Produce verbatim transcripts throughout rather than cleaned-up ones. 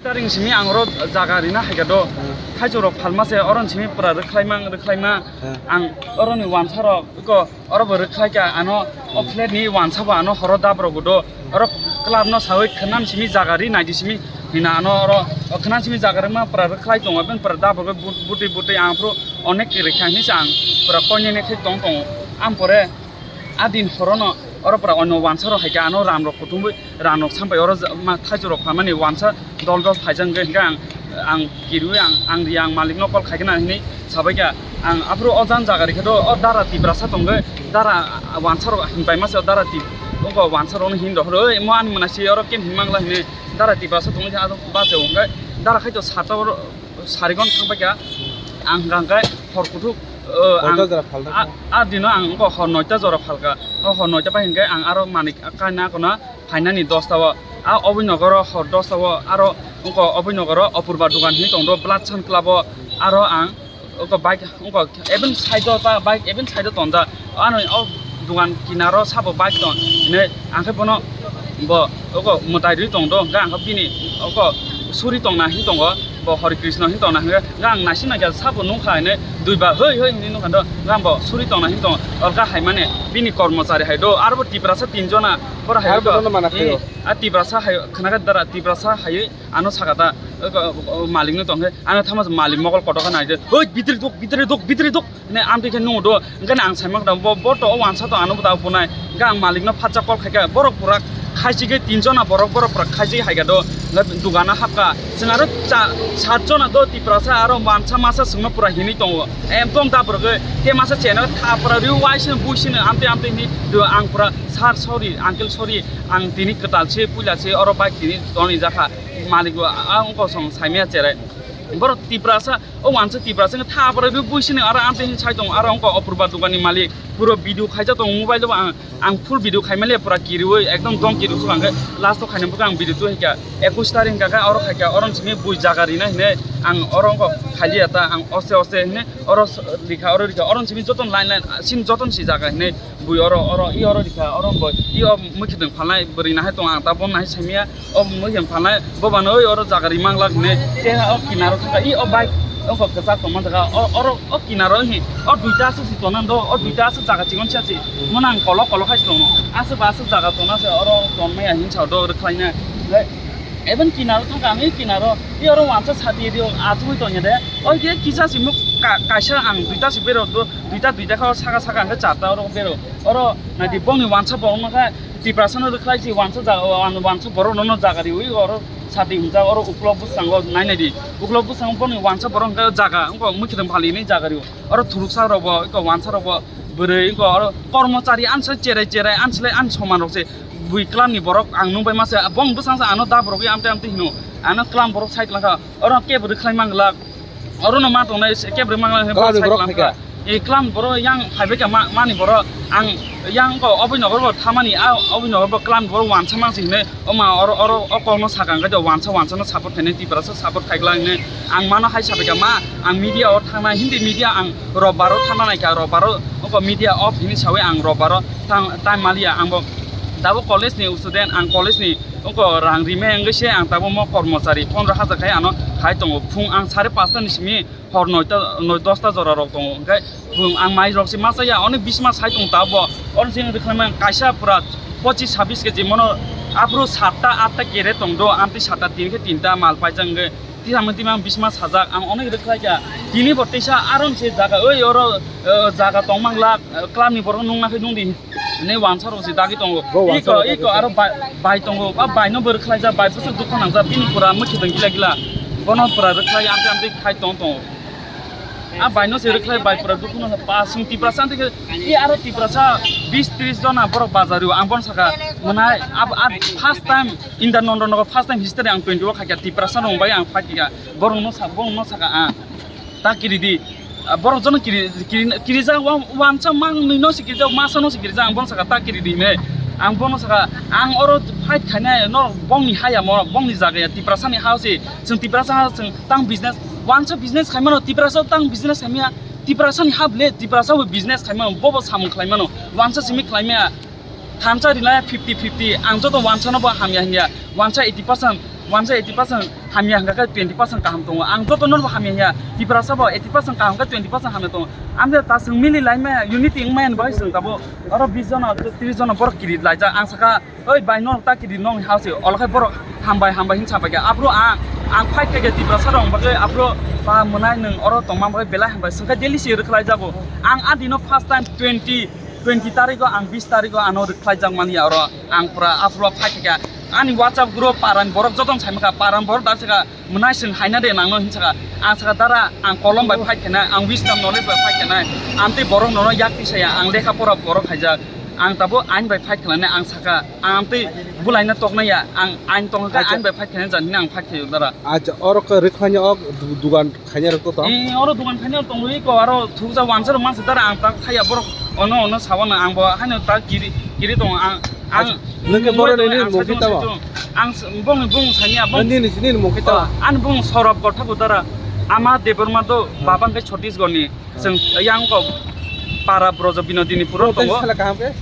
Taring simi ang oro jaga rina hai kha do. Hmm. Thaichuk rok phalma se oro simi pura rwkhlaima, rwkhlaima. Hmm. Ang oro ni wansa rok ko oro bo rwkhlai kha ano o flat ni wansa bo ano horo dab rok do. Oro club no sawi khwnam simi jaga ri nai di simi hina ano oro khwnam simi jaga rima pura rwkhlai tongo ben pura dab rok but-, butwi butwi ang phuru onek rikha hinwi se ang pura koinene khe tong tongo. Am pore a din horono oro pura ono wansa rok hai khe ano ram rok kuthumwi ram rok sampai oro ja-, ma thaichuk rok phalmani wansa dol dol phaijak hwnkhe hwnkhe ang, ang kirwi ang, ang ri ang malik no call khai khna hinwi sabai kha. Ang aphuru o jan jaga rikhe do o dara Tiprasa tongwi dara wansa rok hinpai masa dara Tip-, ongko wansa rok no hin rok oi mo ani mwnasi oro kem hin mangla hinwi dara Tiprasa tongwi khe ado bacha hwnkhe dara khai to sata oro Sarigon thang pai kha, ang hwnkha hwnkhe hor kuthuk, o, ang, Koita jora phalna a, kha? A dino ang wngkha hor noita jora phalkha. O hor noita pai hwnkhe ang aro manik kaina kono phainani dosta o. A Obinogoro hor dosta o, aro wngkha Obinogoro Apurba dogan hinwi tongdo, Blood Sun Club o. Aro ang wngkha bike, wngkha even side o ta bike, even side o tonda. Ano o dogan kinaro sabo bike tong hinwi ang khe bono bo oko mwtai rwi tong do, hwnkhe ang khe bini oko suri tongna hin tongo, bo Hare Krishna hin tongna hwnkhe, hwnkhe ang naising naikha sabo nukha hinwi duiba hoi hoi hinwi nukha do, hwnkhe ang bo suri tongna hin tongo, orkha hai mane bini kormochari hai do, aro bo Tiprasa tin jona, boro hai Aro do, bono mana khaio? A Tiprasa hai khwna khe dara Tiprasa hai ano saka ta, o, o, o, malik no tong khe, ano thama malik mokol kotor khe nai de, "Hoi, bidire duk, bidire duk, bidire duk," hinwi amtwi khe nung do, hwnkhe ang saimang da, bo, bo to o wansa to ano bo da punai, hwnkhe ang malik no phatsa call khai kha, borok pura khaisi khe tin jona borok, borok pura khaisi hai kha do, hwnkhe dugano hap kha, chwng aro cha-, sat jona do Tiprasa aro wansa masa chwngno pura hinwi tongo, ekdom da borok khe, khe masa cheno tha pura rw waisino buisino amtwi amtwi hinwi do, ang pura, "Sir, sorry, uncle, sorry, ang tini kwtal se, puila se, oro bike tini tonwi jakha." Malik bo a wngkha song saimaya cherai. Borok Tiprasa, o wansa Tiprasa wngkha tha borok rw buisini aro amtwi hin sai tongo, aro wngkha Apurba dogan ni malik. Puro video khaijak tongo mobile o, ang, ang full video khaimaliya pura kiriwi ekdom dom kiri sukha hwnkhe last o khaina bwkha ang video tu hai kha. Ekush tarik hwnkha khe oro khai kha, oro simi bui jaga rina hinwi ang oro wngkha khailiya ta ang ose ose hinwi oro s-, rikha oro rikha oro simi joto line line sini joto si jaga hinwi. Bui oro, oro, i oro rikha, oro bo, i o mwkhitwng phalnai bwrwi nahai tongo, ang ta bono nahai saimaya, o mwkhitwng phalnai, bo bano oi oro jaga ri manglak hinwi, tei o kinaro thangkha, i o bike, o kok kwchak tongma jaga, o, oro, o kinaro hi, o duita aswk si tonang do, o duita aswk jaga chikon si asi, mono ang kolok kolok hai si tongo, aswk ba aswk jaga tongna se oro tonmaya hinwi sa do rwkhlaina, even kinaro thangkha, ang i kinaro, i oro wansa sati rio achugwi tongya de, o khe kisa si muk ka-, kaisa ang duita si berok do, duita, duita kha o saka, saka hwnkhe charta oro berok. Oro naidi bongni wansa borok no khe Tiprasa no rwkhlai si wansa jaga o, ang wansa borok no jaga riwi oro sati hwnjak oro uklok bwskango nai naidi. Uklok bwskango bongni wansa borok hwnkhe jaga wngkha mwkhitwng phalini jaga riwi. Oro thuruksa rok bo wngkha wansa rok bo bwrwi wngkha oro kormochari ansa cherai cherai anslai an soman rok se bui klam ni borok ang nung bai masa bong bwsang sa ano dab rogwi amte amte hino ano klam borok sai klang kha oro kebo rwkhlai manglak. Oro no ma tongnai se kebri mangla hwnwi Kla borok ni side borok langkha. Phaikha. E klam borok yang phaibai kha ma-, mani borok ang yang ko oboi nogor bo thamani a oboi nogor bo klam borok wansa mangsi hwnwi oma oro oro o kok no sakang khe wansa wansa no support khainai Tiprasa support khaikla hwnwi ang mano hai sabai kha ma ang media o thangna Hindi media ang robbaro thangna naikha robbaro oko media off hwnwi sawi ang robbaro thang time maliya ang bo tabuk college ni student ang college ni Wngkha rang rimai wngwi se ang tabuk mo kormochari pondro hajar khai ano khai tongo. Phung ang sare pasta ni simi hor noita, noi dosta jora rok tongo. Hwnkhe phung ang mai rok se masa ya, oni bisma sai tong tabuk. Oni se wngkha kaisa pura pochis sabis keji mono aphuru satta atta kere tong do, amtwi satta tin khe tinta mal paijak wngkhe. Tisa mung twi mang bisma sajak, ang onek rwkhlai kha. Tini bo tisa aron se jaga, oi oro, eh, jaga tong mang lak, eh, club ni borok nung nakhe nung di. Hwnwi wansa rok se dagi tongo. Bo wansa Iko, rok dagi iko tongo. Aro bai, bai tongo. A bai no bo rwkhlai jak, bai bwswk dukha nang jak, bini pura mwkhitwng gila gila. Bono pura rwkhlai amtwi amtwi khai tong tongo. A bai no se rwkhlai bai pura dukha nang jak. Ba sung Tiprasa amtwi khe, i aro Tiprasa bis tris jona borok bajar o. Ang bono saka, mwnai, ab-, ab-, first time Inda nondo nogo first time history ang twenty o khaikha Tiprasa rong bai ang fight khaikha borok no sa borok no saka ang ta kiri di borok jono kiri kiri kiri ja wansa mang nui no si kiri ja masa no si kiri ja ang bono saka ta kiri di hinui ang bono saka ang oro fight khainai no bongni haya mo bongni jaga ya Tiprasa ni ha se chwng Tiprasa ha chwng tang business wansa business khaimano Tiprasa tang business khaimya Tiprasa ni ha ble Tiprasa bo business khaimano bobo samung khlaimano wansa simi khlaimya Thansa rinai fifty fifty, ang joto wansa no bo hamya hinya, wansa eighty percent, Wansa eighty percent hamya hwnkha khe twenty percent kaham tongo. Ang joto nono bo hamya hiya. Tiprasa bo eighty percent kaham khe twenty percent hamya tongo. Amtwi ta chwng mili lai maya, unity wng maya ni bagwi chwng tabuk oro bish jona, tris jona borok kirit laijak. Ang sakha, "Oi bai, nono ta kirit nong ha se." Olo khe borok, "Hambai, hambai," hin sabai khe. Aphuru ang, ang fight khe khe Tiprasa rok bagwi aphuru ba mwnai nwng oro tongma bagwi belai hambai. Chwng khe daily se rwkhlai jago. Ang a dino first time twenty, twenty tarigo ang bish tarigo ano rwkhlai jak mani oro. Ang pura aphuru fight khe khe. Ani WhatsApp group parani borok joto sai maka, parani borok da sakha, "Mwnai chwng haina de nangno," hin sakha. Ang sakha, "Dara, ang kolom bai fight khenai, ang wisdom knowledge bai fight khenai. Amtwi borok nono yak tisaya, ang lekha pora borok khaijak." Ang tabuk ain bai fight khlainai, ang sakha, ang amtwi bulaina toknai ya, ang ain tongkha khe ain bai fight khlainai jan hinwi ang fight khlaio dara. Acha, oro khe rwkhlaina ok du-, dugan khaina rok to tong? Eh, oro dugan khaina tongo, iko aro thukjak wansa rok mansa dara, ang tak thaya borok ono ono sabana, ang bo haino tak kiri, kiri tongo, ang, ang nwng khe borok nini mung khe tamo? Ang bongni bung sanya, bong nini, nini mung khe tamo? Ani bung Saurabh Gorthakur dara, ama Debbarma do, baba khe Chhattisgarh ni. Chwng yang kok para Brojo Binodini puro tongo. Sala kaham khe?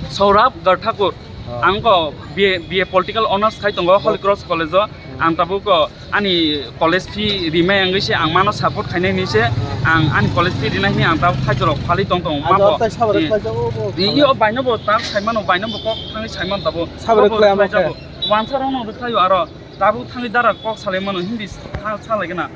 Saurabh Garthakur. Ang ko B A, B A Political Honours khai tongo Holy Cross College o. Ang tabuk ko ani college fee rimai wngwi se ang mano support khainai hinwi se ang ani college fee rinai hinwi ang tabuk khaijorok phalwi tong tongo. Mabo. Iyo baino bo tar saimano, baino bo kok thangwi saimano tabuk. Wansa rokno rwkhlaio aro tabuk thangwi dara kok salaimano Hindi sa, sa laigena.